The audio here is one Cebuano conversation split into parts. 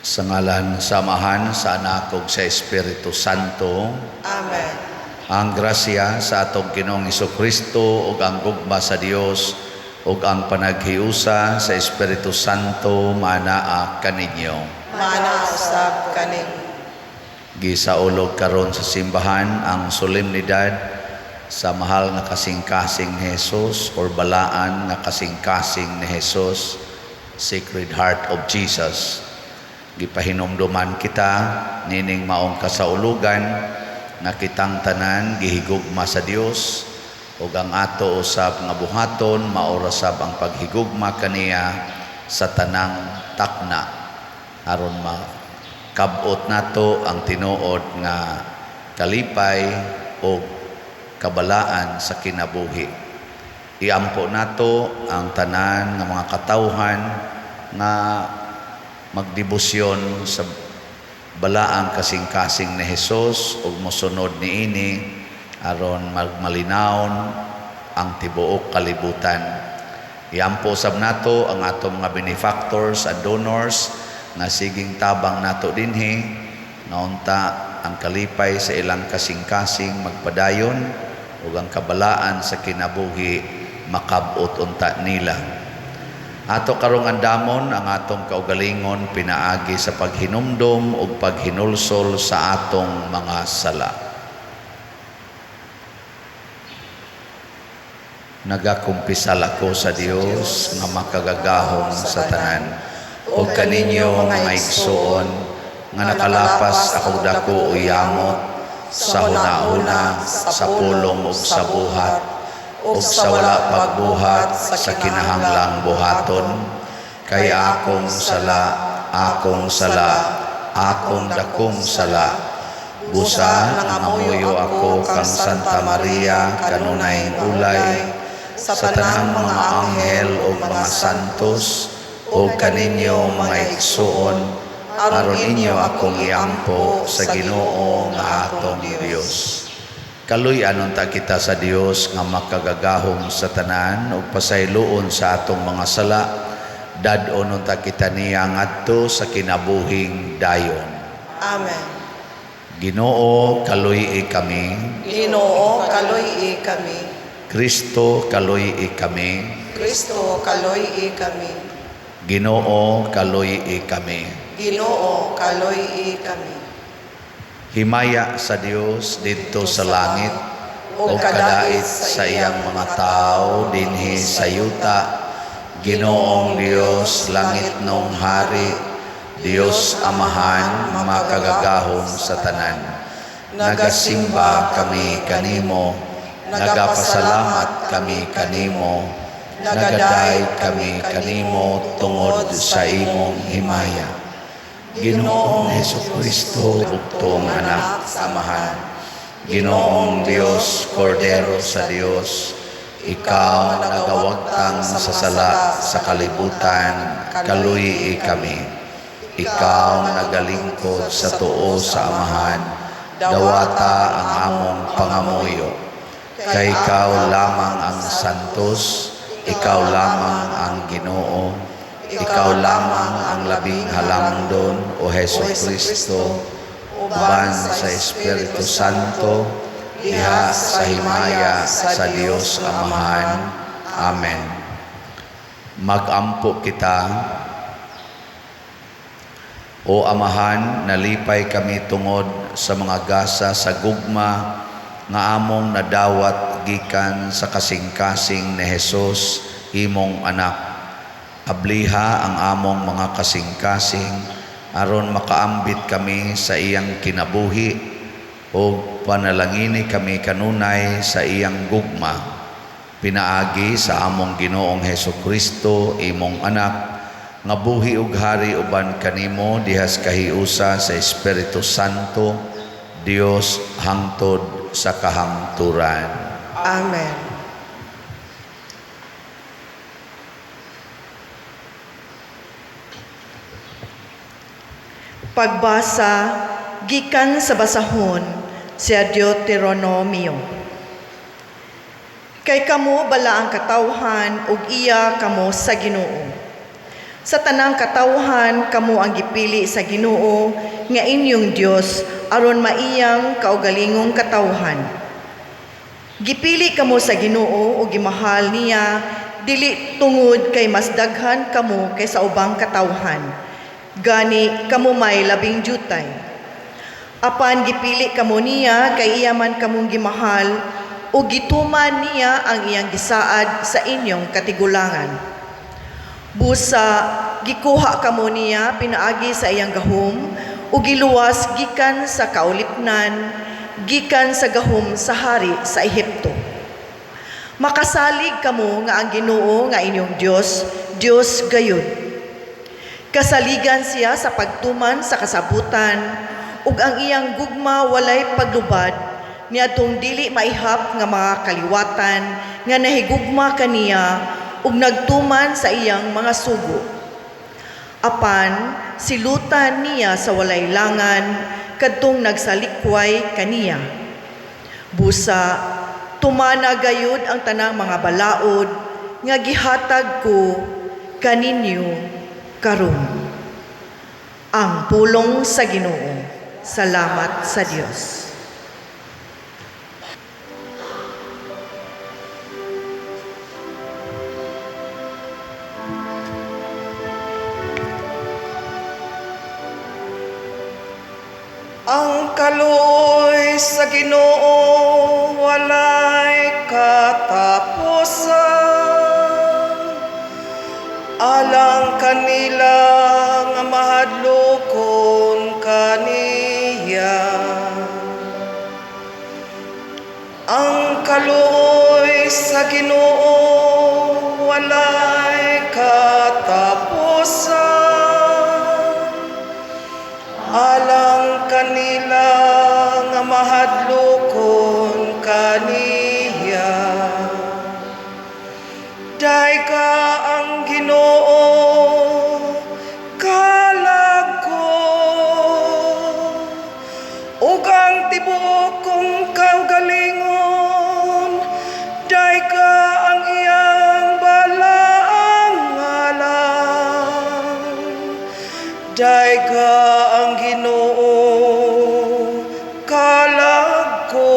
Sa ngalan sa Amahan, sa Anak ug sa Espiritu Santo. Amen. Ang grasya sa atong Ginoong Kristo ug ang gugma sa Dios ug ang panaghiusa sa Espiritu Santo maanaa kaninyo. Maana usab kaninyo. Gisaulog karon sa simbahan ang solemnidad sa mahal nga kasing-kasing ni Jesus or balaan nga kasing-kasing ni Jesus, Sacred Heart of Jesus. Gipahinumduman kita nining maong kasaulugan nga kitang tanan gihigugma sa Dios ug ang ato usab nga buhaton mao ra sab ang paghigugma kaniya sa tanang takna aron makab-ot nato ang tinuod nga kalipay o kabalaan sa kinabuhi. Iampo nato ang tanan nga mga katawhan nga magdebosyon sa balaang kasing-kasing ni Jesus ug mosunod niini aron magmalinawon ang tibuok kalibutan. Iampo sab nato ang atong mga benefactors and donors nga siging tabang nato dinhi nga unta ang kalipay sa ilang kasing-kasing magpadayon ug ang kabalaan sa kinabuhi makab-ot unta nila. Ato karong andamon ang atong kaugalingon pinaagi sa paghinumdom ug paghinulsol sa atong mga sala. Nagakumpisal ako sa Dios nga makagagahom sa tanan ug kaninyo, mga igsuon, nga nakalapas akong dako o yamot sa hunahuna, sa pulong ug sa buhat ug sa wala pagbuhat sa kinahanglang buhaton, kay akong sala, akong sala, akong dakong sala. Busa, nangamuyo ako kang Santa Maria, kanunay ulay, sa tanang mga anghel ug mga santos, ug kaninyo, mga igsuon, aron inyo akong iampo sa Ginoo nga atong Dios. Kaluy-an unta kita sa Dios nga makagagahom sa tanan ug pasayloon sa atong mga sala. Dad-on unta kita niya ngadto sa kinabuhing dayon. Amen. Ginoo, kaluy-i kami. Ginoo, kaluy-i kami. Kristo, kaluy-i kami. Kristo, kaluy-i kami. Ginoo, kaluy-i kami. Ginoo, kaluy-i kami. Himaya sa Dios didto sa langit ug kadait sa iyang mga tao dinhi sa yuta. Ginoong Dios, langitnong hari, Dios Amahan makagagahom sa tanan. Nagasimba kami kanimo, nagapasalamat kami kanimo, nagadayeg kami kanimo tungod sa imong himaya. Ginoong Hesus Kristo, bugtong Anak sa Amahan, Ginoong Dios, Kordero sa Dios, ikaw nagawagtang sa sala sa kalibutan, kaluy-i kami. Ikaw nagalingkod sa tuo sa Amahan, dawata ang among pangamuyo. Kay ikaw lamang ang santos, ikaw lamang ang Ginoo, ikaw lamang ang labing halangdon, O Hesu Kristo, uban sa Espiritu Santo, diha sa himaya sa Dios Amahan. Amen. Magampo kita. O Amahan, nalipay kami tungod sa mga gasa sa gugma nga among nadawat gikan sa kasing-kasing ni Jesus, imong Anak. Abliha ang among mga kasing-kasing aron makaambit kami sa iyang kinabuhi ug panalangini kami kanunay sa iyang gugma. Pinaagi sa among Ginoong Hesus Kristo, imong Anak, nga buhi ug hari uban kanimo dihas kahiusa sa Espiritu Santo, Dios, hangtod sa kahangturan. Amen. Pagbasa gikan sa basahon sa Deuteronomio. Kay kamo bala ang katawhan ug iya kamo sa Ginoo. Sa tanang katawhan kamo ang gipili sa Ginoo nga inyong Dios aron maiyang kaugalingong katawhan. Gipili kamo sa Ginoo ug gimahal niya dili tungod kay mas daghan kamo kaysa ubang katawhan. Gani kamo may labing jutay. Apan gipili kamo niya kay iya man kamong gimahal ug gituman niya ang iyang gisaad sa inyong katigulangan. Busa gikuha kamo niya pinaagi sa iyang gahom ug giluwas gikan sa kaulipnan, gikan sa gahom sa hari sa Ehipto. Makasalig kamo nga ang Ginoo nga inyong Dios, Dios gayud. Kasaligan siya sa pagtuman sa kasabutan ug ang iyang gugma walay paglubad niadtong dili maihap nga mga kaliwatan nga nahigugma kaniya ug nagtuman sa iyang mga sugo. Apan silutan niya sa walay langan kadtong nagsalikway kaniya. Busa tumana gayud ang tanang mga balaod nga gihatag ko kaninyo karon. Ang pulong sa Ginoo. Salamat sa Dios. Ang kaluoy sa Ginoo walay katapusan. Alang kanila nga mahadlokon kaniya. Ang kaluoy sa Ginoo walay katapusan. Alang kanila nga mahadlokon kaniya. Dayga ang Ginoo, kalag ko, ug ang tibuok kong kaugalingon, dayga ang iyang balaang ngalan. Dayga ang Ginoo, kalag ko,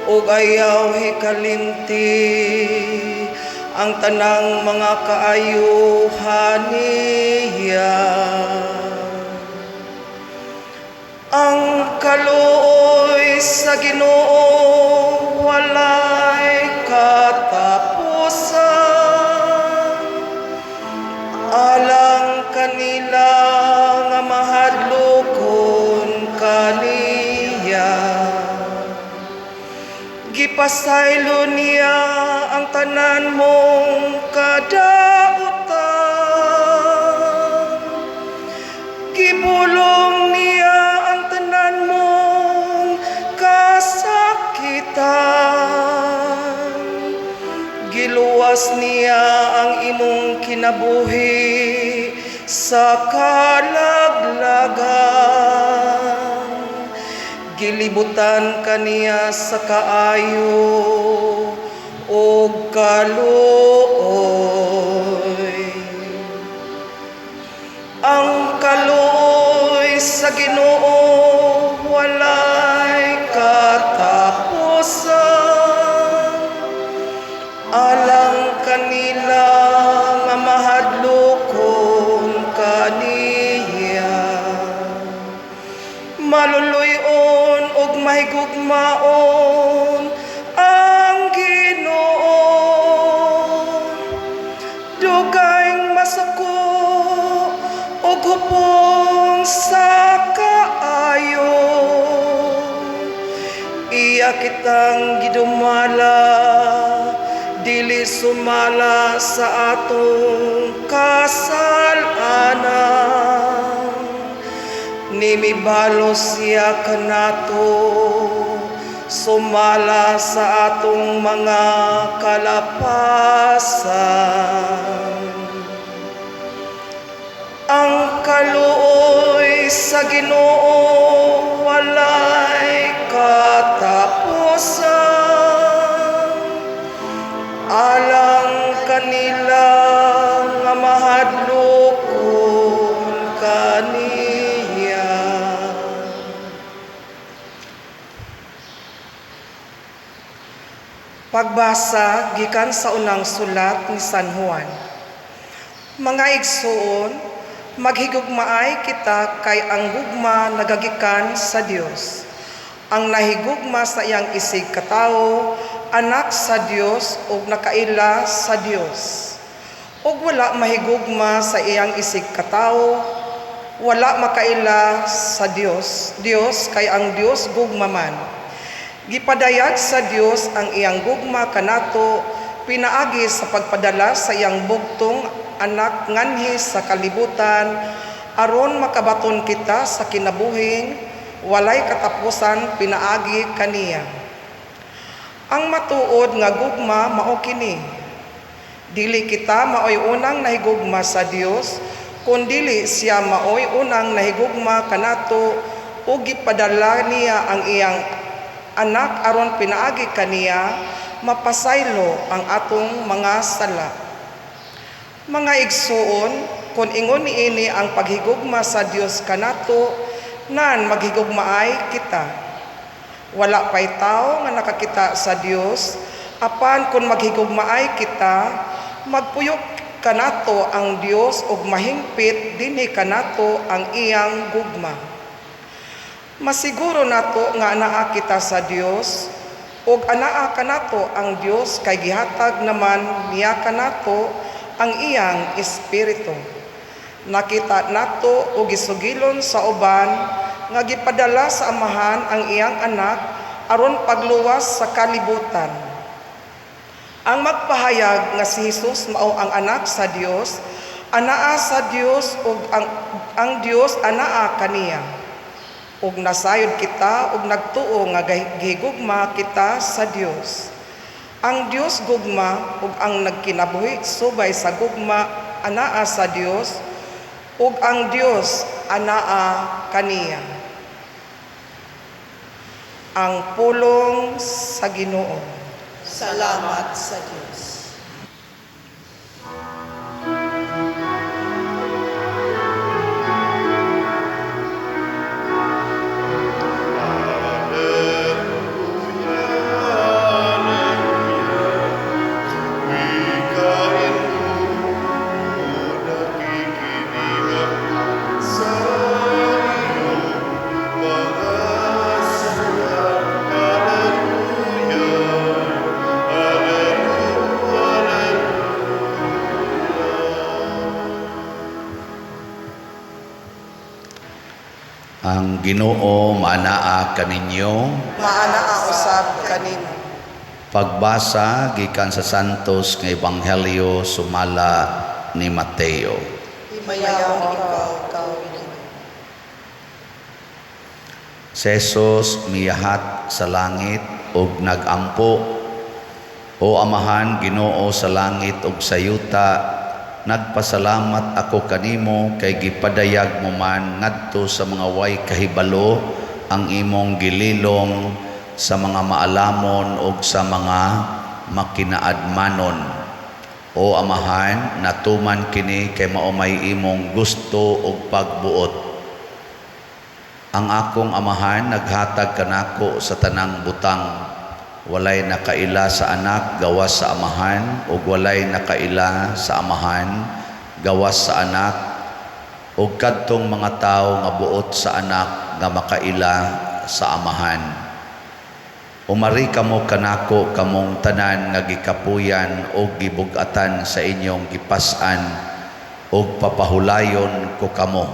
ug ayaw hikalimti ang tanang mga kaayuhan niya. Ang kaluoy sa Ginoo walay katapusan. Alang kanila nga mahadlokon kaniya. Gipasaylo niya ang tanan mong kadautan. Gibulong niya ang tanan mong kasakitan. Giluwas niya ang imong kinabuhi sa kalaglagan. Gilibutan kaniya sa kaayo ug kaluoy. Ang kaluoy sa Ginoo walay katapusan. Alang kanila nga mahadlokon kaniya. Maluluy-on ug mahigugmaon ang Ginoo. Dugay masuko ug hupong sa kaayo. Iya kitang gidumala, dili sumala sa atong kasalanan. Nimibalo siya kanato, sumala sa atong mga kalapasan. Ang kaluoy sa Ginoo walay katapusan. Alang kanila Pagbasa gikan sa unang sulat ni San Juan. Mga igsuon, maghigugmaay kita kay ang gugma nagagikan sa Dios. Ang nahigugma sa iyang isig katawo, anak sa Dios ug nakaila sa Dios. Ug wala mahigugma sa iyang isig katawo, wala makaila sa Dios. Dios kay ang Dios gugma man. Gipadayag sa Dios ang iyang gugma kanato pinaagi sa pagpadala sa iyang bugtong anak nganhi sa kalibutan aron makabaton kita sa kinabuhing walay katapusan pinaagi kaniya. Ang matuod nga gugma mao kini. Dili kita maoy unang nahigugma sa Dios, kundili siya maoy unang nahigugma kanato ug gipadala niya ang iyang anak aron pinaagi kaniya mapasaylo ang atong mga sala. Mga igsuon, kon ingon niini ang paghigugma sa Dios kanato, nan maghigugmaay kita. Wala pay tawo nga nakakita sa Dios, apan kon maghigugmaay kita, magpuyok kanato ang Dios ug mahingpit dinhi kanato ang iyang gugma. Masiguro nato nga anaa kita sa Dios ug anaa kanato ang Dios kay gihatag naman niya kanato ang iyang espiritu. Nakita nato ug gisugilon sa uban nga gipadala sa Amahan ang iyang anak aron pagluwas sa kalibutan. Ang magpahayag nga si Hesus mao ang anak sa Dios, anaa sa Dios ug ang Dios anaa kaniya. Ug nasayod kita ug nagtuo nga gihigugma kita sa Dios. Ang Dios gugma ug ang nagkinabuhi subay sa gugma anaa sa Dios ug ang Dios anaa kaniya. Ang pulong sa Ginoo. Salamat sa Dios. Ang Ginoo maanaa kaninyo. Maanaa usab kanimo. Pagbasa gikan sa Santos nga Ebanghelyo sumala ni Mateo. Himayaon ikaw, Ginoo. Si Jesus miyahat sa langit ug nagampo. O Amahan Ginoo sa langit ug sa yuta, nagpasalamat ako kanimo kay gipadayag mo man ngadto sa mga way kahibalo ang imong gililong sa mga maalamon ug sa mga makinaadmanon. O Amahan, natuman kini kay mao may imong gusto ug pagbuot. Ang akong Amahan naghatag kanako sa tanang butang. Walay nakaila sa anak gawas sa Amahan, ug walay nakaila sa Amahan gawas sa anak, ug kadtong mga tawo nga buot sa anak nga makaila sa Amahan. Umari kamo kanako kamong tanan nga gikapuyan ug gibug-atan sa inyong gipas-an, ug papahulayon ko kamo.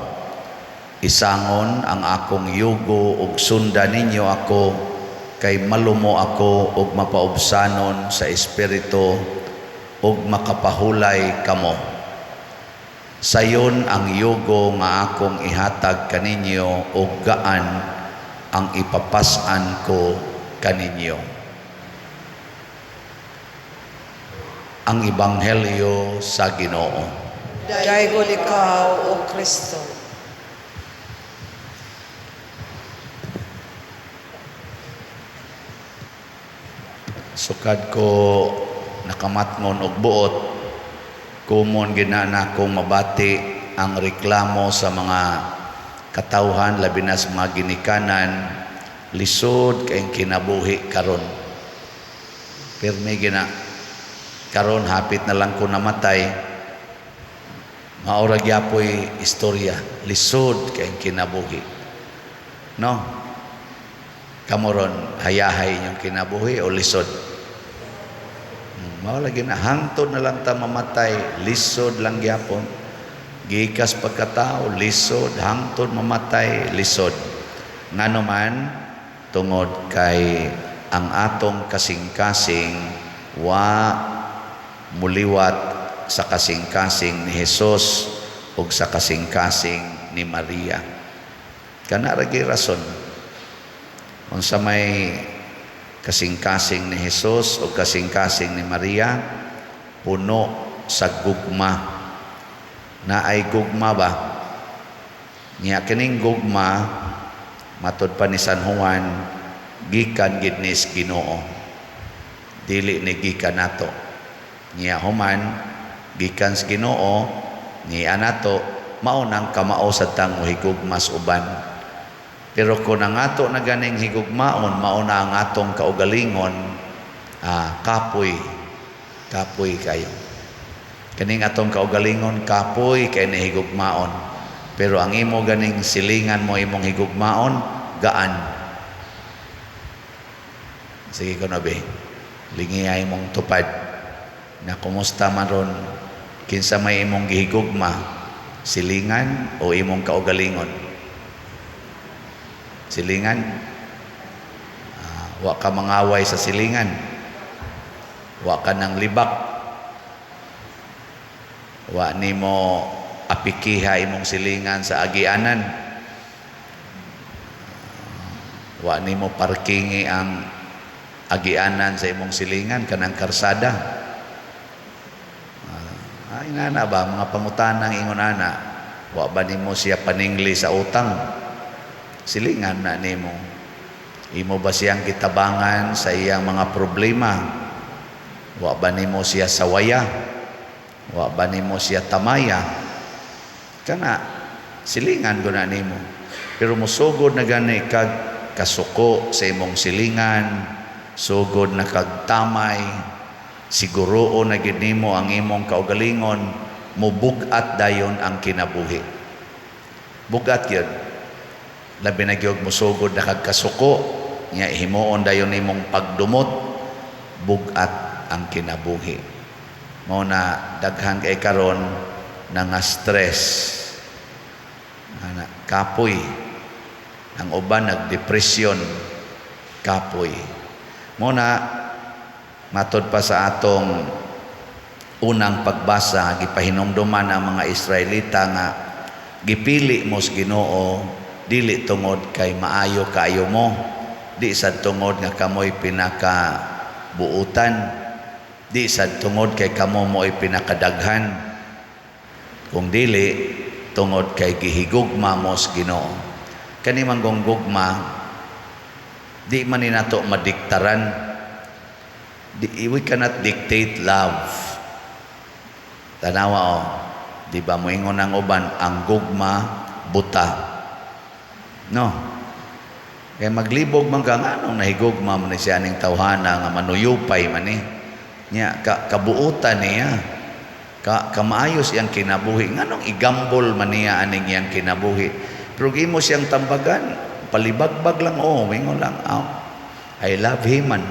Isangon ang akong yugo ug sundan ninyo ako, kay malumo ako ug mapaubsanon sa espiritu ug makapahulay kamo. Sayon ang yugo nga akong ihatag kaninyo ug gaan ang ipapas-an ko kaninyo. Ang Ebanghelyo sa Ginoo. Daygon ikaw, O Kristo. Sukad ko nakamatngon og buot, kumon ginana kong mabati ang reklamo sa mga katawhan, labi na sa mga ginikanan, lisod kayong kinabuhi karon. Pirmi gina karon hapit na lang ko namatay, mao ra gyapoy istorya, lisod kay kinabuhi. No? Kamo ron, hayahay inyong kinabuhi o lisod? Mao lagi na hangtod na lang ta mamatay, lisod lang gyapon. Gikas pagkatao, lisod, hangtod mamatay, lisod. Ngano man, tungod kay ang atong kasing-kasing wa muliwat sa kasing-kasing ni Jesus ug sa kasing-kasing ni Maria. Kana ra gyud rason. Unsa may kasing-kasing ni Jesus o kasing-kasing ni Maria? Puno sa gugma. Naay gugma ba? Nya kining gugma, matod pa ni San Juan, gikan gid ni sa Ginoo. Dili ni gikan nato. Nya human gikan sa Ginoo niya nato, mao nang kamao sad tang mohigugma sa uban. Pero kung ang ato na ganing higugmaon mao na ang atong kaugalingon, kapoy, kapoy kayo. Kaning atong kaugalingon, kapoy kay ni higugmaon. Pero ang imo ganing silingan mo imong higugmaon, gaan. Sige ko na be, lingiyay mong tupad na kumusta man ron, kinsa may imong gihigugma, silingan o imong kaugalingon? Silingan. Wa ka mangaway sa silingan, wa ka nang libak, wa nimo apikiha imong silingan sa agianan, wa nimo parkingi ang agianan sa imong silingan, kanang karsada. Ay ngana ba mga pangutanang ingon ana, wa ba nimo siya paningli sa utang? Silingan na nimo. Imo ba siyang gitabangan sa iyang mga problema? Wa ba nimo siya sawaya? Wa ba nimo siya tamaya? Kana silingan ko na nimo. Pero musugod na gani kag kasuko sa imong silingan, sugod na kag tamay, siguroon na gid nimo ang imong kaugalingon, mubug-at dayon ang kinabuhi. Bugat yun. Labi na gyud musugod na kag kasuko, nya himuon dayon nimong pagdumot, bugat ang kinabuhi. Mao na daghan kay karon na nga stress. Ana, kapoy. Ang uban nagdepresyon, kapoy. Mao na matod pa sa atong unang pagbasa, gipahinumduman ang mga Israelita nga gipili mo sa Ginoo dili tungod kay maayo kaayo mo, di sad tungod nga kamoy pinaka buutan, di sad tungod kay kamo mo'y pinakadaghan, kung dili tungod kay gihigugma mo sa Ginoo. Kani man gong gugma, di man ni nato madiktaran. Di, we cannot dictate love. Tanawa o, di ba moingon ang uban, ang gugma buta. No. Kaya maglibog man ka, nganong nahigugma man ni siya aning tawhana nga manuyupay man ni. Nya kabuutan niya. Kamaayos iyang kinabuhi. Nganong igambol man niya aning iyang kinabuhi. Pero gimo siyang tambagan, palibagbag lang oh, mingon lang, oh, I love him man.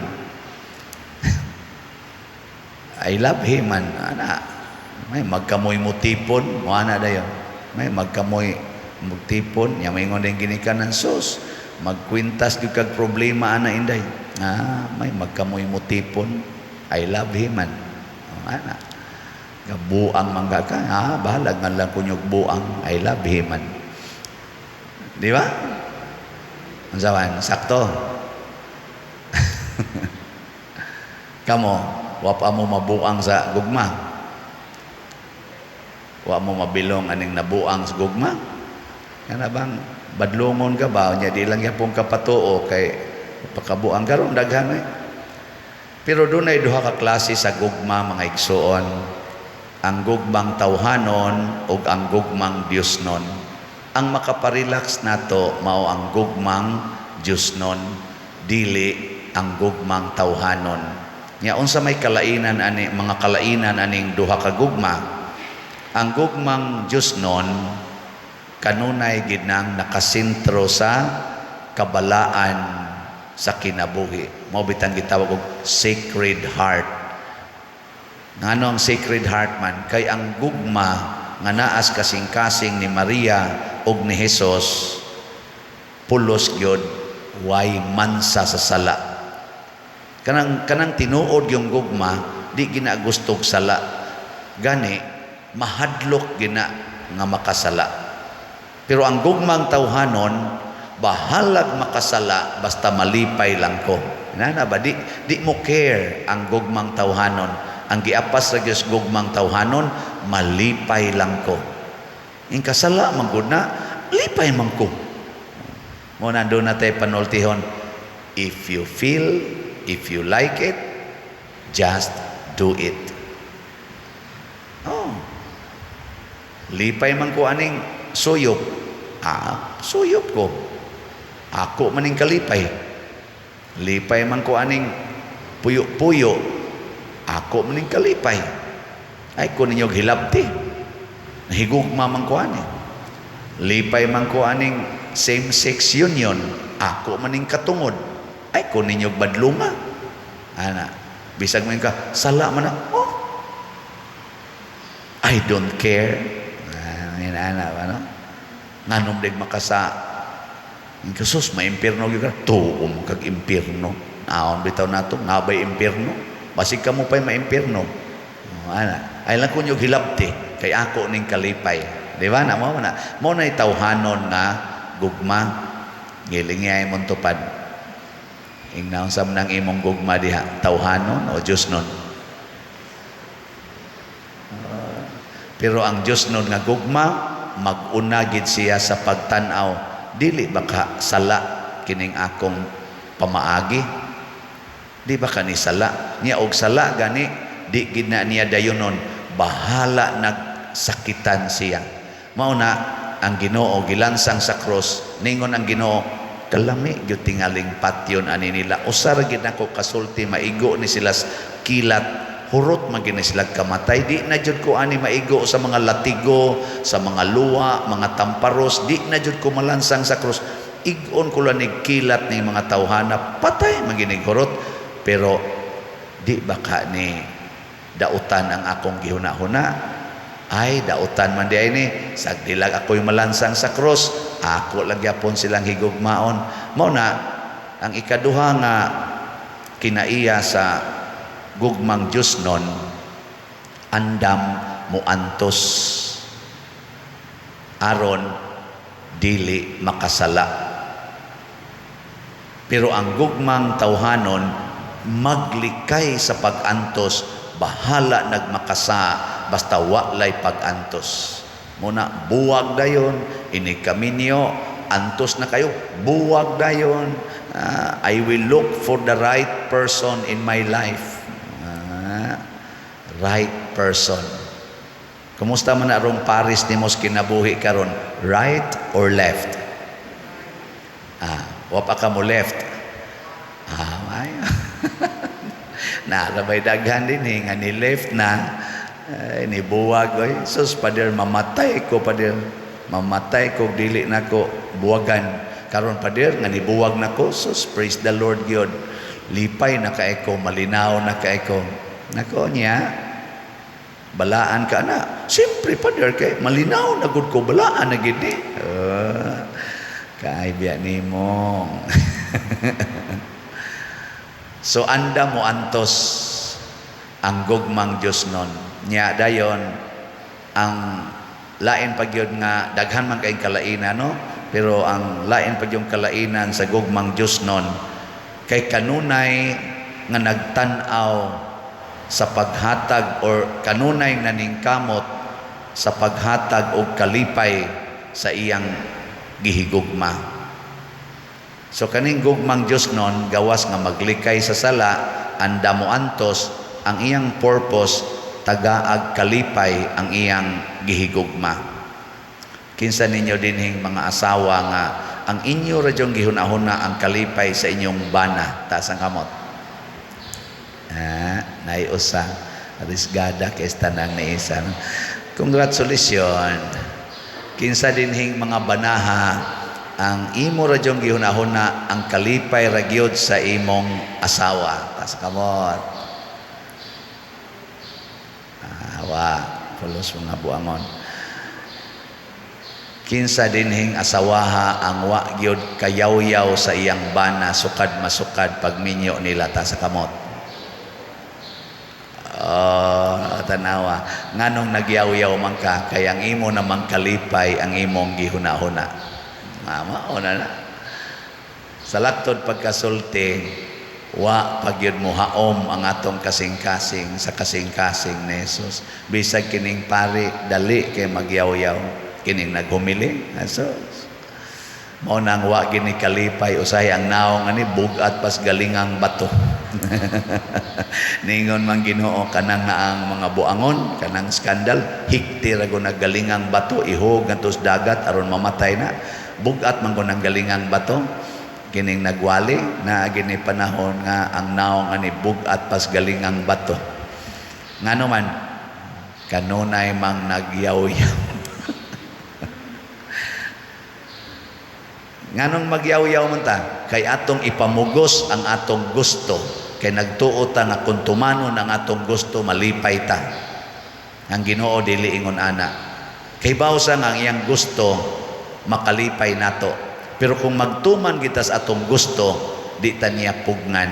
I love him man. Ana, may magkamoy mo tipon, mo ana dayon. May magkamoy magtipon, nya maingon din ginikanan sus, magkwintas gyud kag problema ana inday. May magkamoy mo tipon, I love him man. Oh, ana. Buang mangga ka, bahalag man lang kunyog buang, I love him man. Di ba? Unsa man, sakto. Kamo, wa pa mo mabuang sa gugma. Wa mo mabilong aning nabuang sa gugma. Kana bang badlongon ka ba nya di lang gyapon ka patuo kay pakabuang karon daghan eh. Pero dunay duha ka klase sa gugma, mga igsuon. Ang gugmang tawhanon ug ang gugmang Diosnon. Ang makaparelax nato mao ang gugmang Diosnon, dili ang gugmang tawhanon. Nya unsa may kalainan ani, mga kalainan aning duha ka gugma? Ang gugmang Diyosnon kanunay gid nang nakasentro sa kabalaan sa kinabuhi. Mao bitang gitawag og Sacred Heart. Ngano ang Sacred Heart man? Kay ang gugma nga naas kasing-kasing ni Maria ug ni Jesus, pulos gyud, way mansa sa sala. Kanang tinuod yung gugma, di gina gustog sala. Gani mahadlok gina nga makasala. Pero ang gugmang tawhanon, bahalag makasala basta malipay lang ko. Nana ba, di mo care ang gugmang tawhanon. Ang giapas ra gyud sa gugmang tawhanon, malipay lang ko. In kasala man gud na, lipay man ko. Mo nandun na tayo panultihon. If you feel, if you like it, just do it. Oh. Lipay man ko aning suyop. Ah, suyop ko. Ako maning kalipay. Lipay man ko aning puyo-puyo. Ako maning kalipay. Ay ko ninyo hilabti. Nahigugma man ko ani. Lipay man ko aning same-sex union. Ako maning katungod. Ay ko ninyo badlunga. Ana, bisag mo ka, sala man na. Oh. I don't care. Ah, yan ana, ano? Nganom dig makasa. Sus, maimpirno gyud ka. Tuom kag impirno. Naon bitaw nato, nabay impirno. Basig kamo pa'y maimpirno. Oh, ana. Ay lang kunyo hilabti kay ako ning kalipay. Di ba? Na mo na. Mo na tawhanon nga gugma, ngilingi mong tupad. Ingnaon sa nang imong gugma diha, tawhanon o Diyosnon? Pero ang Diyosnon nga gugma, mag-una gid siya sa pagtan-aw, dili ba ka sala kining akong pamaagi? Di ba ka ni sala? Niya og sala gani, di gid na niya dayunon, bahala nagsakitan siya. Mao na ang Ginoo gilansang sa cross, ningon ang Ginoo, kalami gyud tingaling patyon ani nila. Usar gid nako kasulti, maigo ni sila kilat, hurot man gid ni sila kamatay. Di na jud ko ani maigo sa mga latigo, sa mga luwa, mga tamparos, di na jud ko malansang sa cross. Igon ko lang kilat ni mga tawhana, patay man gid hurot. Pero di ba ka ni dautan ang akong gihuna-huna? Ay, dautan man di ay ni, sagdilag ako'y malansang sa cross, ako lang gyapon silang higugmaon. Mao na ang ikaduha nga kinaiya sa gugmang Diyosnon, andam muantos aron dili makasala. Pero ang gugmang tawhanon, maglikay sa pag-antos, bahala nagmakasa basta walay pag-antos. Muna buwag dayon ini kaminyo, antos na kayo, buwag dayon. I will look for the right person in my life. Right person. Kumusta man na arong pares nimo sa kinabuhi karon? Right or left? Wa pa ka mo left. Ay. Narabay daghan din eh, nga ni left na, ay, ni buwag, oy, sus, pader, mamatay ko, pader, mamatay ko, dili na ko buwagan. Karon, pader, nga nibuwag na ko, sus, praise the Lord gyud. Lipay na kay ko, malinaw na kay ko. Nako niya, balaan ka na. Siyempre, pader, kay malinaw na gud ko, balaan na gid ni. Kay biya nimo. So anda mo antos ang gugmang Diyosnon. Nya dayon ang lain pa gyud nga daghan man kay kalainan, no? Pero ang lain pa gyud kalainan sa gugmang Diyosnon kay kanunay nga nagtan-aw sa paghatag or kanunay naningkamot sa paghatag og kalipay sa iyang gihigugma. So kaning gugmang Diyosnon, gawas nga maglikay sa sala, andamo antos, ang iyang purpose tagaag kalipay ang iyang gihigugma. Kinsa ninyo dinhing mga asawa nga ang inyo ra jung gihuna-huna ang kalipay sa inyong bana? Taas ang kamot. Ha, naay usa. Risgada kay tanang ni isa. Congratulations. Kinsa dinhing mga banaha ang imo ra gyud gihunahuna ang kalipay ra gyud sa imong asawa? Taas kamot. Ah, wa pulos mga buangon. Kinsa dinhing asawaha ang wa gyud kayawyaw sa iyang bana, sukad masukad pagminyo nila? Taas kamot. Oh, tanawa. Nganong nagyaw-yaw man ka? Kay ang imo namang kalipay ang imong gihuna-huna. Mama, una na. Sa laktod pagkasulti, wa pagyud mo haom ang atong kasing-kasing sa kasing-kasing ni Jesus. Bisag kining pari, dali kay magyaw-yaw. Kining naghumili, Jesus. Mao nang wa gini kalipay usahay ang naong ani bugat pas galingang bato. Ningon man Ginoo, kanang naang mga buangon, kanang skandal, hikti ra go naggalingang bato, ihog ngadto sa dagat aron mamatay na. Bugat man ko ng galingang bato. Kining nagwali na gini panahon nga ang naong ani bugat pas galingang bato. Ngano man kanunay mang nagyaw-yaw. Nganong magyaw-yaw man ta? Kay atong ipamugos ang atong gusto. Kay nagtuo ta nga kung tumanon ang atong gusto, malipay ta. Ang Ginoo dili ingon ana. Kay bawsa nga ang iyang gusto makalipay nato. Pero kung magtuman kita sa atong gusto, di ta niya pugnan.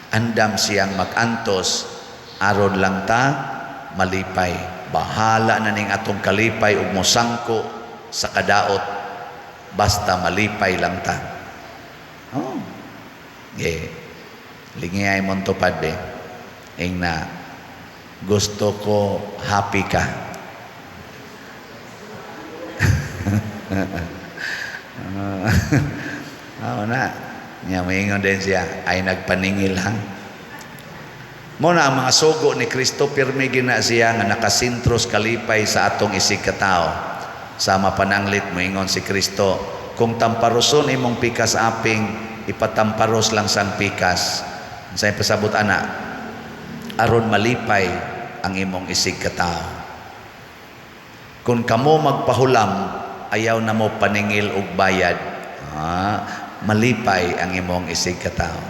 Andam siyang magantos aron lang ta malipay. Bahala na ning atong kalipay ug mosangko sa kadaot, basta malipay lang ta. Oh. Eh, lingiyay mong tupad eh. Ing na, "Gusto ko happy ka." Oo na. Nya moingon din siya, "Ay, nagpaningil ha." Mo na ang mga sugo ni Kristo, pirmi gina siya nga nakasentro sa kalipay sa atong isig katao. Sama pananglit moingon si Kristo, kung tamparoson imong pikas aping, ipatamparos lang sang pikas. Sa pasabot ana, aron malipay ang imong isig katao. Kung kamo magpahulam, ayaw na mo paningil og bayad. Ah, malipay ang imong isig katao.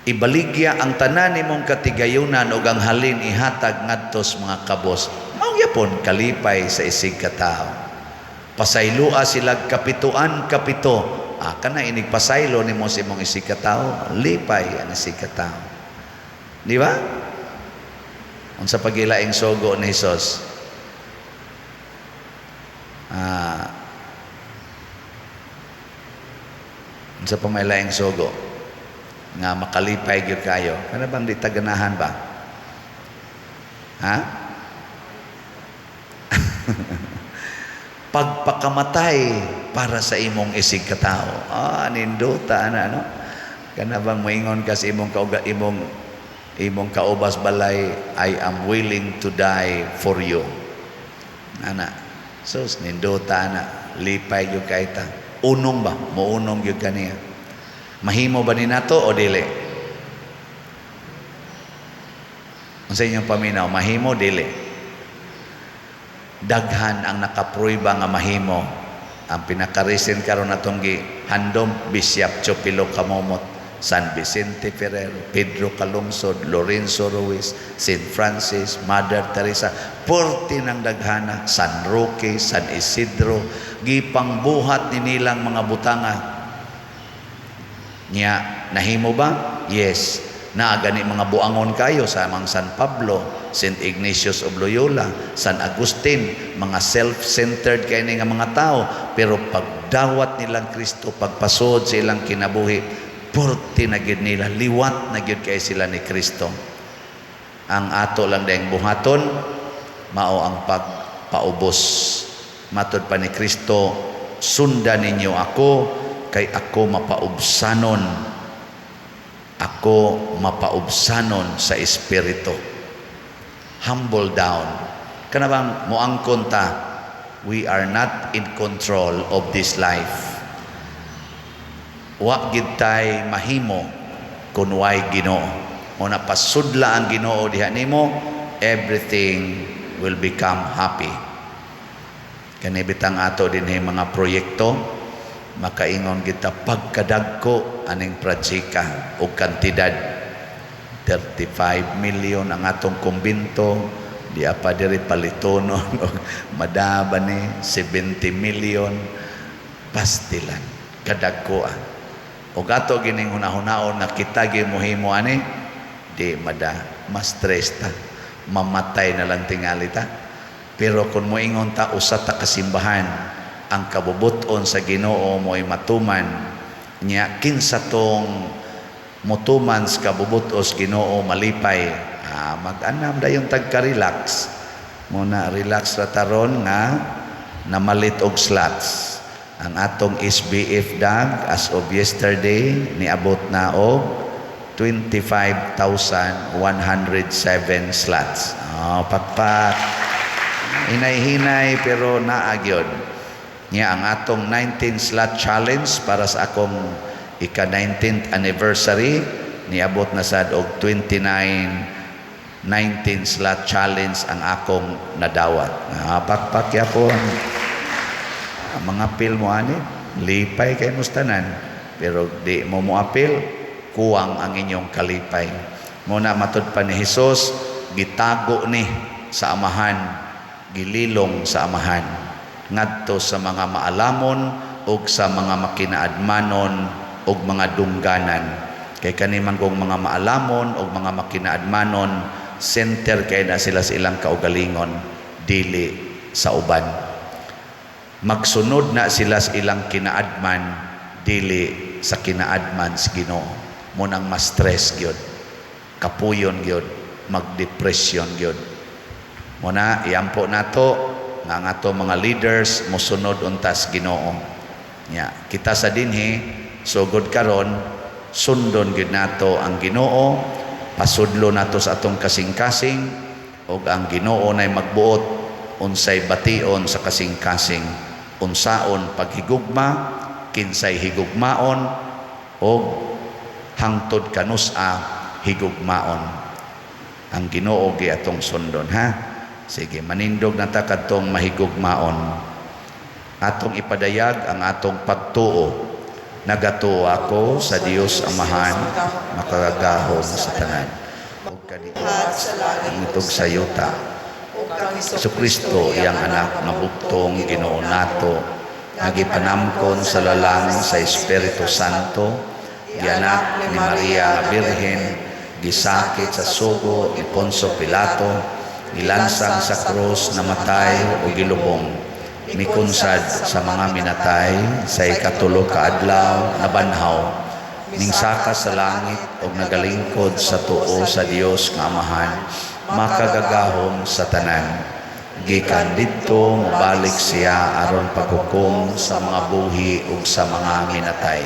Ibaligya ang tanan nimong katigayunan ug ang halin ihatag ngadto sa mga kabos. Mao gyapon kalipay sa isig katao. Pasayloa sila kapituan kapito. Ah, kana inig pasaylo nimo sa imong isig katao, lipay ang isig katao. Di ba? Unsa pagilaing sugo ni Hesus? Ah, unsa pa may laing sugo nga makalipay gyud kayo? Kana bang di ta ganahan ba? Ha? Pagpakamatay para sa imong isig katao. Ah, nindota ana, no? Kana bang moingon ka sa imong kauga, imong kaubas balay, "I am willing to die for you." Ana. Sus, nindota ana, lipay gyud kay ta. Unong ba? Mounong gyud kaniya. Mahimo ba ni nato o dili? Unsa inyong paminaw, mahimo dili? Daghan ang nakaprueba nga mahimo. Ang pinaka-recent karon atong gihandom, Bishop Chopilo Camomot, San Vicente Ferrer, Pedro Calungsod, Lorenzo Ruiz, St. Francis, Mother Teresa, porti ng daghana, San Roque, San Isidro, gipangbuhat ni nilang mga butanga. Nya, nahimo ba? Yes. Naa gani mga buangon kayo sa mga San Pablo, St. Ignatius of Loyola, San Agustin, mga self-centered kay nga mga tao, pero pagdawat nilang Kristo, pagpasod sa ilang kinabuhi, porti na gyud nila, liwat na gyud kay sila ni Kristo. Ang ato lang dayang buhaton, mao ang pagpaubos. Matod pa ni Kristo, "Sundan ninyo ako, kay ako mapaubsanon. Ako mapaubsanon sa espiritu." Humble down. Kana bang moangkon ta, we are not in control of this life. Wa gid tay mahimo kun way Ginoo. Mo na pasudla ang Ginoo diha nimo, everything will become happy. Kani bitang ato dinhi mga proyekto, makaingon kita pagkadagko aning projeka og kantidad, 35 million ang atong kumbinto, di pa diri palitonon og madaba ni 70 million, pastilan kadagko ah. Og ato gining hunahunaon nga kita gyud mohimo ani, di mada, mas stress ta, mamatay na lang tingali ta. Pero kung moingon ta usa ta kasimbahan, ang kabubuton sa Ginoo mo'y matuman niya, kinsa tong mutuman sa kabubutos Ginoo malipay, ah, mag-anam dayon tagka-relax muna. Relax ra taron nga namalit og slots ang atong SBF dag. As of yesterday, niabot na og 25,107 slots. Oh, pakpak. Hinay-hinay pero naa gyud. Nya ang atong 19 slot challenge para sa akong ika-19th anniversary, niabot na sad og 29 19 slot challenge ang akong nadawat. Ah, pakpak yapon. Ang mga apil mo ani, lipay kay mustanan. Pero di mo mo apil, kuwang ang inyong kalipay. Muna matud pa ni Hesus, gitago ni sa Amahan, gililong sa Amahan ngadto sa mga maalamon ug sa mga makinaadmanon ug mga dungganan. Kay kani man kung mga maalamon ug mga makinaadmanon, center kay na sila sa ilang kaugalingon, dili sa uban. Magsunod na sila sa ilang kinaadman, dili sa kinaadman sa Ginoo. Munang ma-stress gyud, kapuyon gyud, magdepression gyud. Muna iampo nato nga ang ato mga leaders mosunod untas Ginoo. Nya kita sa dinhi sugod karon, sundon gyud nato ang Ginoo, pasudlo nato sa atong kasing-kasing ug ang Ginoo nay magbuot unsay bation sa kasing-kasing, unsaon paghigugma, kinsay higugmaon og hangtod kanus-a higugmaon. Ang Ginoo gi atong sundon, ha. Sige, manindog na ta kadtong mahigugmaon. Atong ipadayag ang atong pagtuo. Nagatuo ako sa Dios Amahan, makagagahom sa tanan, ug Lahat sa langit nitog sa yuta, ug kang Kristo, iyang anak nga bugtong Ginoo nato, nga gipanamkon sa lalang sa Espiritu Santo, gianak ni Maria nga Birhen, gisakit sa sugo ni Poncio Pilato, gilansang sa krus, namatay o gilubong, mikunsad sa mga minatay, sa ikatulo ka adlaw nabanhaw, ningsaka sa langit ug nagalingkod sa tuo sa Dios nga Amahan, makagagahom sa tanan. Gikan didto mobalik siya aron paghukom sa mga buhi ug sa mga minatay.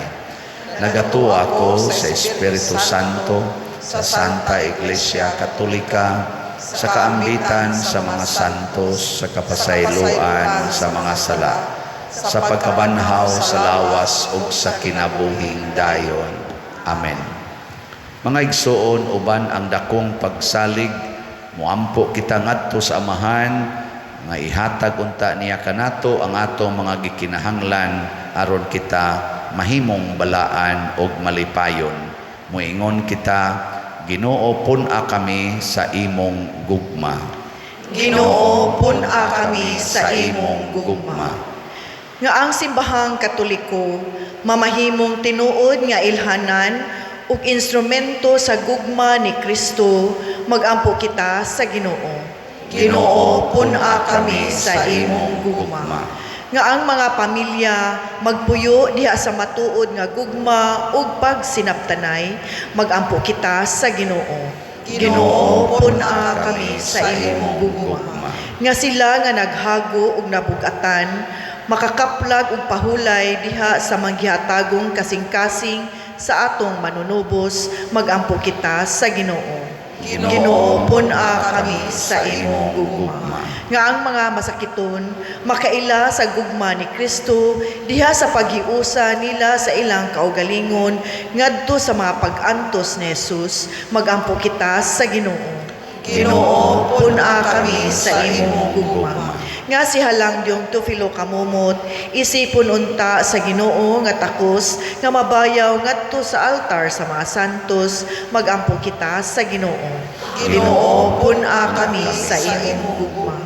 Nagatuo ako sa Espiritu Santo, sa Santa Iglesia Katolika, sa kaambitan sa mga santos, sa kapasayloan sa mga sala, sa pagkabanhaw sa lawas ug sa kinabuhing dayon. Amen. Mga igsuon, uban ang dakong pagsalig, muampo kita ngadto sa Amahan nga ihatag unta niya kanato ang atong mga gikinahanglan aron kita mahimong balaan og malipayon. Muingon kita, Ginoo, pun-a kami sa imong gugma. Ginoo, pun-a kami sa imong gugma. Nga ang Simbahang Katoliko mamahimong tinuod nga ilhanan ug instrumento sa gugma ni Kristo, magampo kita sa Ginoo. Ginoo, pun-a kami sa imong gugma. Nga ang mga pamilya magpuyo diha sa matuod nga gugma ug pagsinabtanay, magampo kita sa Ginoo. Ginoo, pun-a kami sa imong gugma. Nga sila nga naghago ug nabugatan makakaplag og pahulay diha sa manggihatagong kasing-kasing sa atong Manunubos, magampo kita sa Ginoo. Ginoo, pun-a kami sa imong gugma. Nga ang mga masakiton makaila sa gugma ni Kristo diha sa paghiusa nila sa ilang kaugalingon ngadto sa mga pag-antos ni Jesus, magampo kita sa Ginoo. Ginoo, pun-a kami sa imong gugma. Nga si Halangdong Teofilo Camomot, isipon unta sa Ginoo nga takos nga mabayaw ngadto sa altar sa mga santos, magampo kita sa Ginoo. Ginoo, pun-a kami sa imong gugma.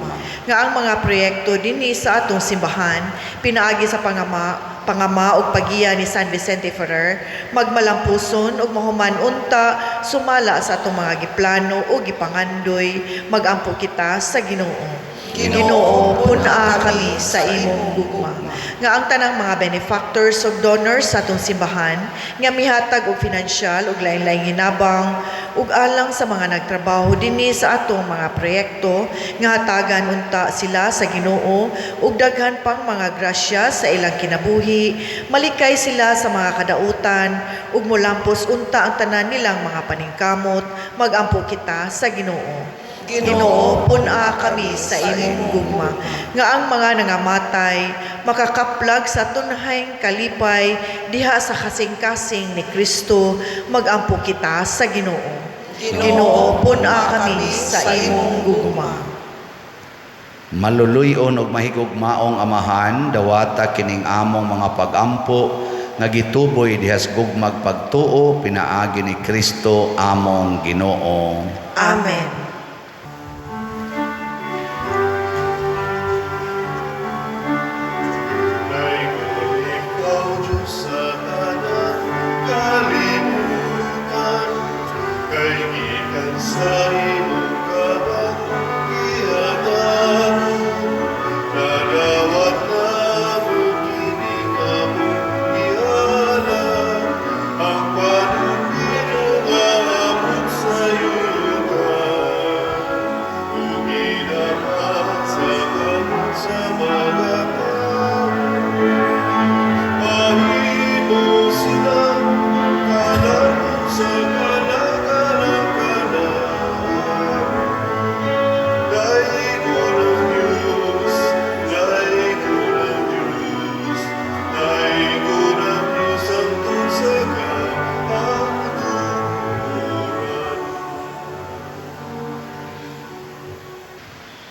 Nga ang mga proyekto dinhi sa atong simbahan pinaagi sa pangama ug pagiya ni San Vicente Ferrer magmalampuson ug mahuman unta sumala sa atong mga giplano o gipangandoy, magampo kita sa Ginoo. Ginoo, pun-a kami sa imong gugma. Nga ang tanang mga benefactors ug donors sa atong simbahan nga mihatag og finansyal ug lain-laing hinabang ug alang sa mga nagtrabaho dinhi sa atong mga proyekto, nga hatagan unta sila sa Ginoo ug daghan pang mga grasya sa ilang kinabuhi, malikay sila sa mga kadautan ug molampos unta ang tanan nilang mga paningkamot, magampo kita sa Ginoo. Ginoo, pun-a kami sa imong gugma. Nga ang mga nangamatay makakaplag sa tunhayng kalipay diha sa kasing-kasing ni Kristo, magampo kita sa Ginoo. Ginoo, pun-a kami sa imong gugma. Maluluy-on ug mahigugmaong Amahan, dawata kining among mga pagampo nga gituboy diha sa gugmag pagtuo pinaagi ni Kristo among Ginoo. Amen. Daygon ikaw, Diyos, sa tanang kalibutan, kay gikan sa imong kamang gihatagon. Nadawat namo kini nga among gihalad, ang panulbino nga among sayutan, ug gidapat sa kamot sa mga tawo. Mahimo silang kalanon sa kanakanak-kanak. Daygon ang Diyos, daygon ang Diyos, daygon ang Diyos hangtod sa kahangturan.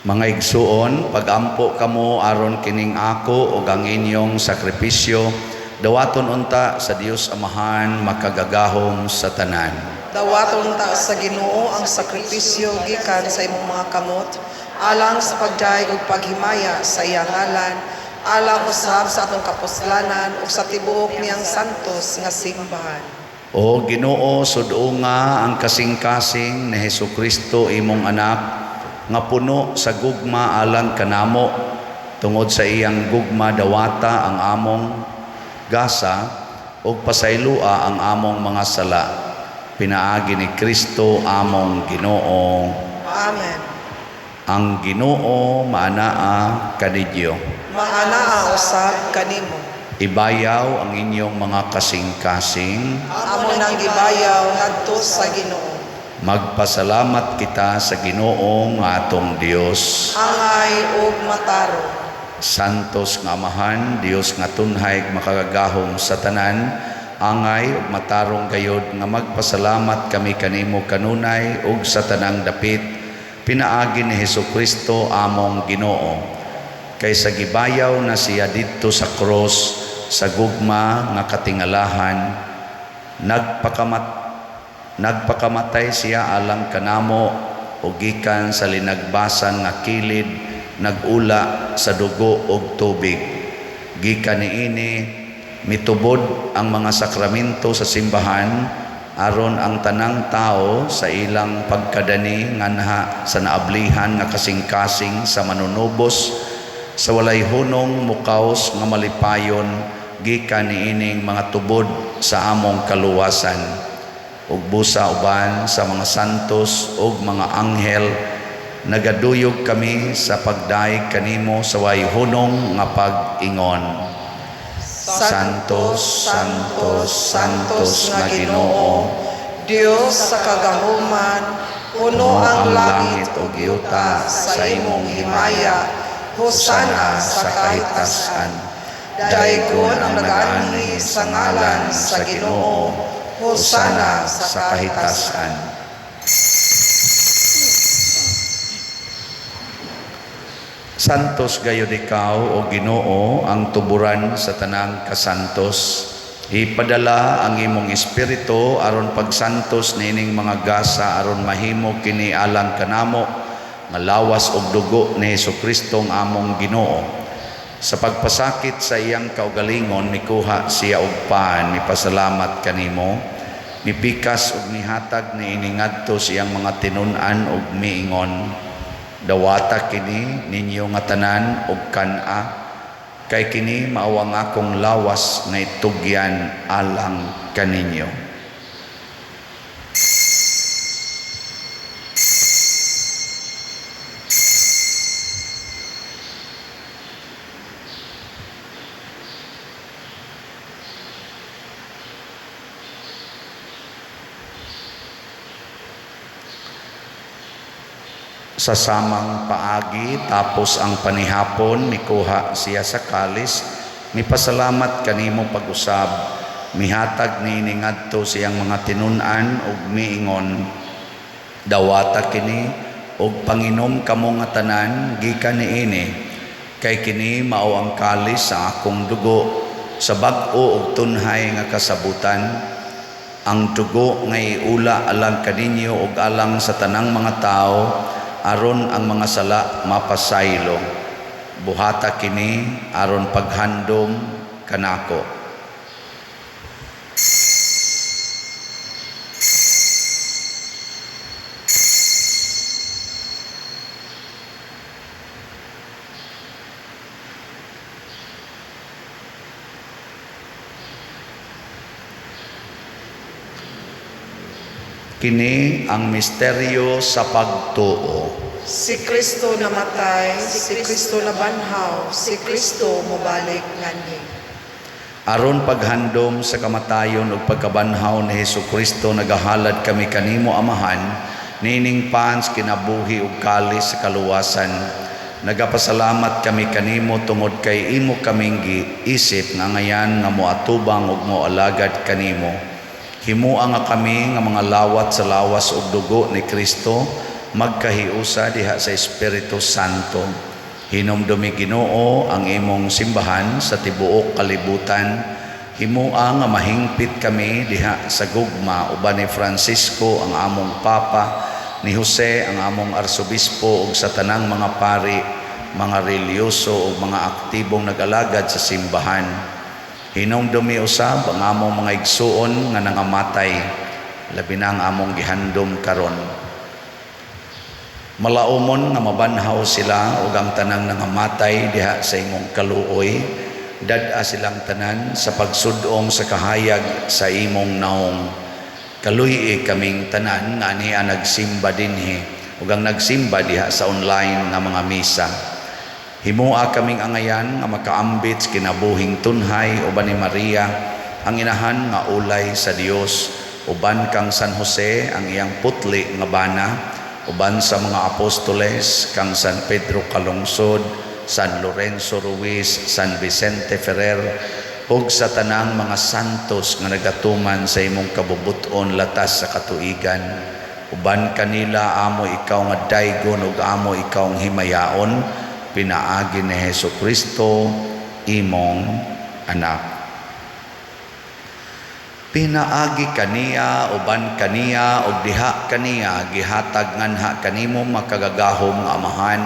Mga igsuon, pagampo kamo aron kining ako ug ang inyong sakripisyo, dawaton unta sa Dios Amahan makagagahom sa tanan. Dawaton ta sa Ginoo ang sakripisyo gikan sa imong mga kamot, alang sa pagdayeg ug paghimaya sa iyang ngalan, alang usab sa atong kapuslanan ug sa tibuok niyang santos nga simbahan. O Ginoo, sud-unga ang kasing-kasing ni Hesukristo imong anak nga puno sa gugma alang kanamo. Tungod sa iyang gugma dawata ang among gasa ug pasayloa ang among mga sala. Pinaagi ni Kristo among Ginoo. Amen. Ang Ginoo maanaa kanidyo. Maanaa usab kanimo. Ibayaw ang inyong mga kasing-kasing. Amo nang gibayaw ngadto sa Ginoo. Magpasalamat kita sa Ginoo nga atong Dios. Angay ug matarong. Santos nga Amahan, Dios nga tunhay makagagahom sa tanan, angay ug matarong gayod nga magpasalamat kami kanimo kanunay ug sa tanang dapit, pinaagi ni Hesukristo among Ginoo. Kay sa gibayaw na siya didto sa krus sa gugma nga katingalahan, nagpakamatay siya alang kanamo ug gikan sa linagbasan nga kilid nag-ula sa dugo ug tubig. Gikan niini mitubod ang mga sakramento sa simbahan aron ang tanang tao sa ilang pagkadani nganha sa naablihan nga kasing-kasing sa manunubos sa walay hunong mukaos nga malipayon gikan niining mga tubod sa among kaluwasan. Ug busa uban sa mga santos ug mga anghel, nagaduyog kami sa pagdayeg kanimo sa way hunong nga pag-ingon. Santos, Santos, Santos nga Ginoo, Dios sa kagahuman, Puno ang langit ug yuta sa imong himaya. Hosana sa kahitasan. Daygon ang nagaanhi sa ngalan sa Ginoo. Hosana sa kahitasan. Santos gayud ikaw, o Ginoo, ang tuburan sa tanang kasantos. Ipadala ang imong espiritu aron pagsantos niining mga gasa aron mahimo kini alang kanamo nga lawas ug dugo ni Hesukristo ang among Ginoo. Sa pagpasakit sa iyang kaugalingon, mikuha siya og pan, mipasalamat kanimo, mipikas ug mihatag niini ngadto sa iyang mga tinun-an ug miingon: "Dawata kini ninyo nga tanan og kan-a, kay kini mao ang akong lawas nga itugyan alang kaninyo." Sa samang paagi, tapos ang panihapon, mikuha siya sa kalis, mipasalamat kanimo pag-usab, mihatag niini ngadto sa iyang mga tinun-an ug miingon: "Dawata kini ug panginom kamo nga tanan gikan niini, kay kini mao ang kalis sa akong dugo sa bag-o ug tunhay nga kasabutan, ang dugo nga iula alang kaninyo ug alang sa tanang mga tawo aron ang mga sala mapasaylo. Buhata kini aron paghandom kanako." Kini ang misteryo sa pagtuo. Si Kristo namatay, si Kristo nabanhaw, si Kristo mobalik nganhi. Aron paghandom sa kamatayon ug pagkabanhaw ni Hesukristo, nagahalad kami kanimo, Amahan, niining pan sa kinabuhi ug kalis sa kaluwasan. Nagapasalamat kami kanimo tungod kay imo kaming giisip nga angayan nga moatubang ug moalagad kanimo. Himua nga kami nga mga lawat sa lawas ug dugo ni Kristo magkahiusa diha sa Espiritu Santo. Hinumdumi, Ginoo, ang imong simbahan sa tibuok kalibutan. Himua nga mahingpit kami diha sa gugma uban ni Francisco ang among Papa, ni Jose ang among Arsobispo ug sa tanang mga pari, mga relihiyoso ug mga aktibong nag-alagad sa simbahan. Hinumdumi usab ang among mga igsuon nga nangamatay, labi na ang among gihandom karon. Malaumon nga mabanhaw sila ug ang tanang nangamatay diha sa imong kaluoy, dad-a silang tanan sa pagsud-ong sa kahayag sa imong naong. Kaluy-i kaming tanan nga ania nagsimba dinhi ug ang nagsimba diha sa online nga mga misa. Himua kaming angayan nga makaambit sa kinabuhing tunhay uban ni Maria, ang inahan nga ulay sa Dios, uban kang San Jose ang iyang putli nga bana, uban sa mga apostoles kang San Pedro Calungsod, San Lorenzo Ruiz, San Vicente Ferrer, ug sa tanang mga santos nga nagatuman sa imong kabubut-on latas sa katuigan. Uban kanila amo ikaw nga daygon ug amo ikaw ang himayaon, pinaagi ni Hesukristo imong anak. Pinaagi kaniya, uban kaniya, ug diha kaniya, gihatag nganha kanimo makagagahom nga Amahan,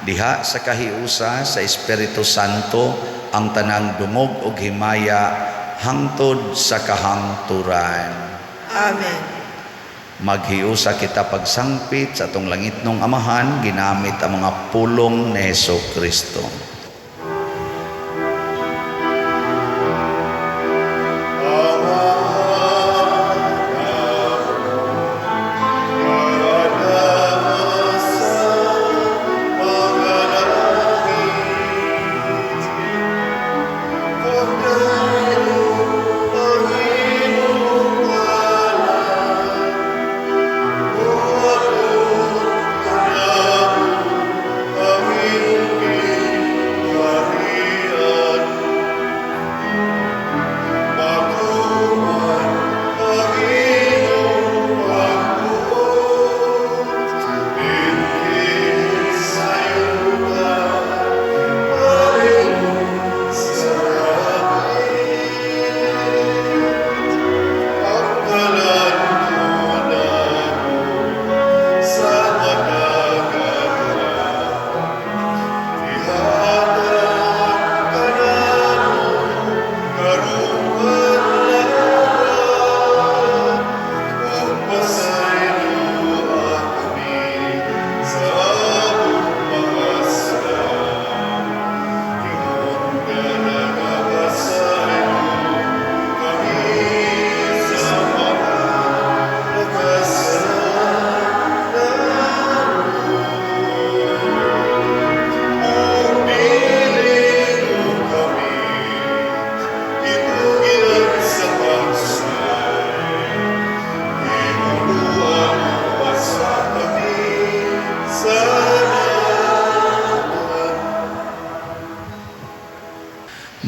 diha sa kahiusa sa Espiritu Santo, ang tanang dungog ug himaya hangtod sa kahangturan. Amen. Maghiusa kita pagsangpit sa atong langitnong Amahan ginamit ang mga pulong ni Hesukristo. Sa mga langit, Pagdayon ang imong ngalan, Muabot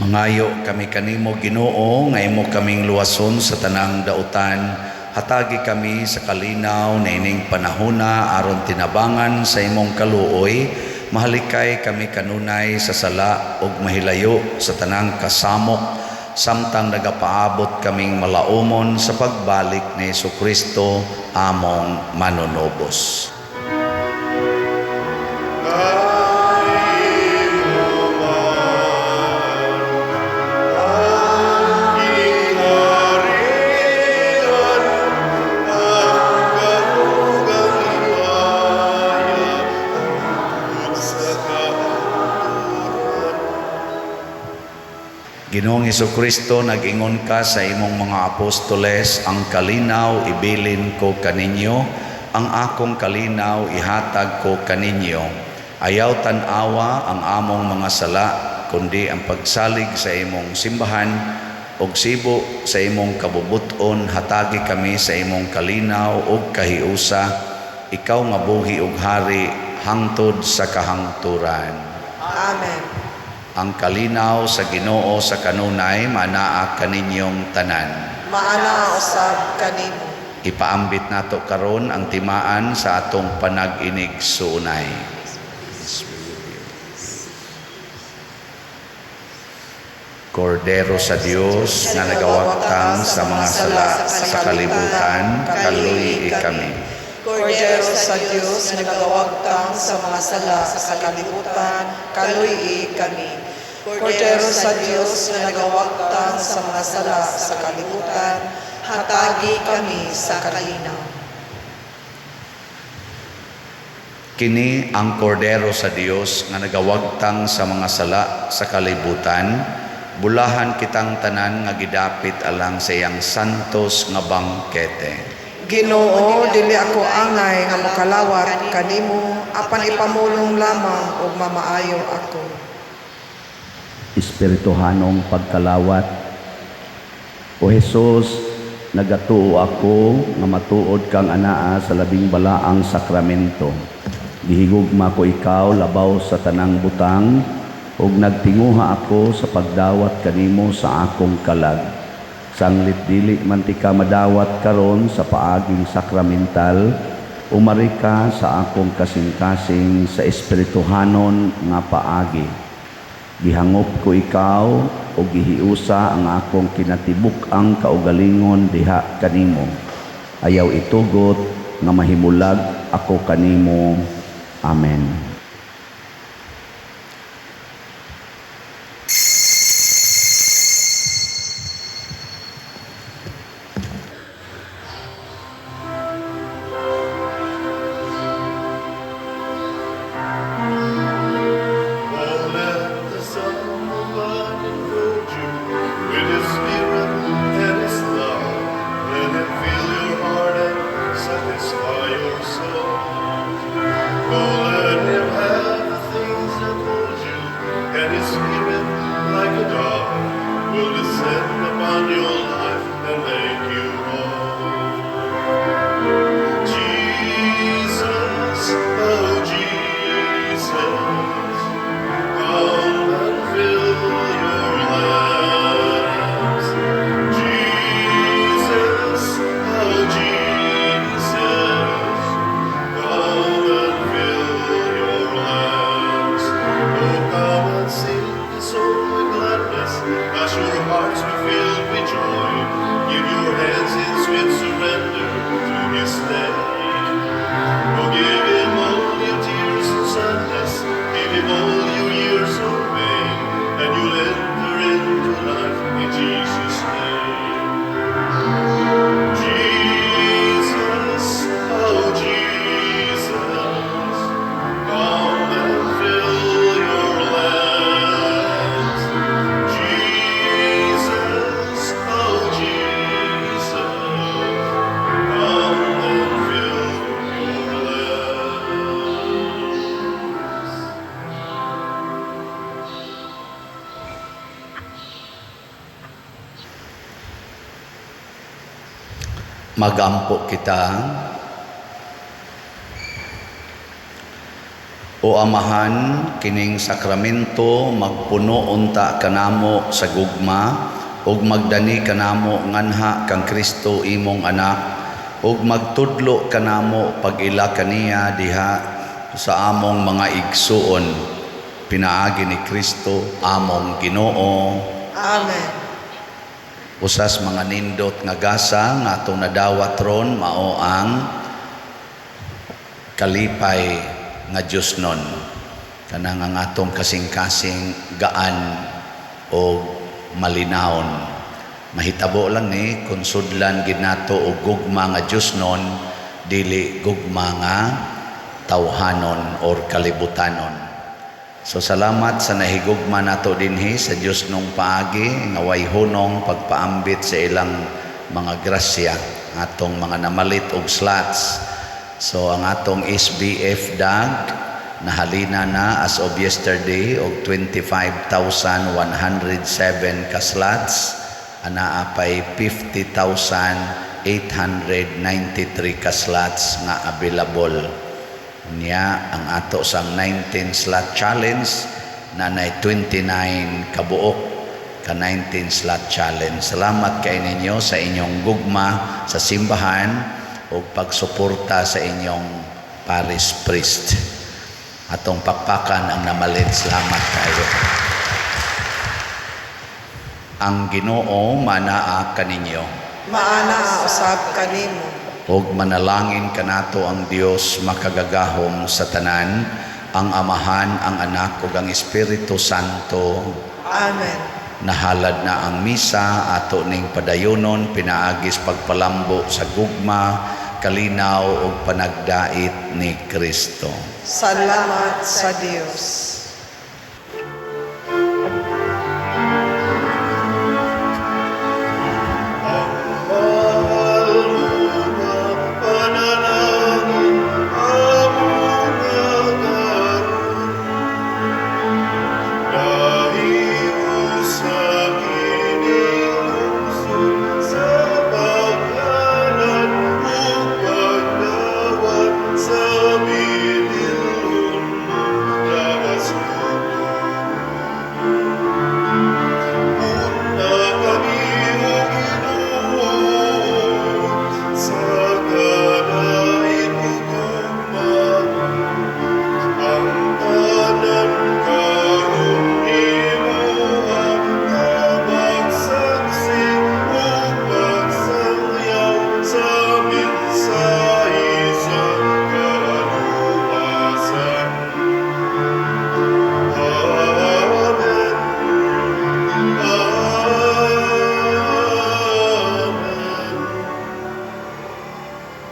Mangayo kami kanimo, Ginoo, nga imo kaming luwason sa tanang dautan. Hatagi kami sa kalinaw na ining panahona aron tinabangan sa imong kaluoy, mahalikay kami kanunay sa sala ug mahilayo sa tanang kasamok samtang nagapaabot kaming malaumon sa pagbalik ni Kristo among manunubos. Gingharian, ang gahom ug himaya hangtod sa kahangturan. Ginoong Kristo, nag-ingon ka sa imong mga apostoles, "Ang kalinaw ibilin ko kaninyo, ang akong kalinaw ihatag ko kaninyo." Ayaw tan-awa ang among mga sala, kundi ang pagsalig sa imong simbahan, ug sibo sa imong kabubut-on, hatagi kami sa imong kalinaw ug kahiusa, ikaw nga buhi ug hari hangtod sa kahangturan. Amen. Ang kalinaw sa Ginoo sa kanunay manaa kaninyong tanan. Maanaa usab kanimo. Ipaambit nato karon ang timaan sa atong panag-inigsuonay. Kordero sa Dios na nagawagtang sa mga sala sa kalibutan, kaluy-i kami. Kordero sa Dios nga nagawagtang sa mga sala sa kalibutan, kaluy-i kami. Kordero sa Dios nga nagawagtang sa mga sala sa kalibutan, hatagi kami sa kalinaw. Kini ang kordero sa Dios nga nagawagtang sa mga sala sa kalibutan. Bulahan kitang tanan nga gidapit alang sa iyang santos nga bangkete. Ginoo, dili ako angay nga mokalawat kanimo, apan ipamulong lamang ug mamaayo ako. Espirituhanong pagkalawat. O Hesus, nagatuo ako nga matuod kang anaa sa labing balaang sakramento. Gihigugma ko ikaw labaw sa tanang butang ug nagtinguha ako sa pagdawat kanimo sa akong kalag. Sanglit dili man tika madawat karon sa paaging sakramental, umari ka sa akong kasing-kasing sa espirituhanon nga paagi. Gihangop ko ikaw o gihiusa ang akong kinatibuk-ang kaugalingon diha kanimo. Ayaw itugot nga mahimulag ako kanimo. Amen. Oh, let the Son of God enfold you with His Spirit and His love. Let Him fill your heart and satisfy your soul. Oh, let Him have the things that hold you, and His Spirit, like a dove, will descend upon your life and make you whole. Jesus, oh Jesus, come and fill your lamps. Jesus, oh Jesus, come and fill your lamps. Oh, come and sing the song with gladness, as your hearts be filled with joy. Give your hands in sweet surrender to His name. Oh, give Him all your tears and sadness, give Him all your years of pain, and you'll enter into life in Jesus' name. Jesus, oh Jesus, come and fill your lamps. Jesus, oh Jesus, come and fill your lamps. Magampo kita. O Amahan, kining sakramento magpuno unta kanamo sa gugma ug magdani kanamo nganha kang Kristo imong anak ug magtudlo kanamo pag-ila kaniya diha sa among mga igsuon, pinaagi ni Kristo among Ginoo. Amen. Usas mga nindot nga gasa nga atong nadawat ron mao ang kalipay nga Diyos nun. Kanang ang atong kasing-kasing gaan o malinawon. Mahitabo lang ni kung sudlan gid nato og gugma nga Diyos nun, dili gugma nga tawhanon or kalibutanon. So salamat sa nahigugma nato dinhi sa Dios nung paagi nga way hunong pagpaambit sa ilang mga grasya, atong mga namalit og slots. So ang atong SBF dag nahalina na as of yesterday og 25,107 ka slots, anaa pay 50,893 ka slots nga available. Unya ang ato sang 19 slot challenge na nay 29 kabuok ka 19 slot challenge. Salamat kay ninyo sa inyong gugma sa simbahan ug pagsuporta sa inyong parish priest. Atong pakpakan ang namalit. Salamat kayo. Ang Ginoo manaa kaninyo. Maana usab kanimo. Ug manalangin kanato ang Dios makagagahom sa tanan, ang Amahan, ang Anak ug ang Espiritu Santo. Amen. Nahalad na ang misa, ato ning padayonon pinaagis pagpalambo sa gugma, kalinaw ug panagdait ni Kristo. Salamat sa Dios.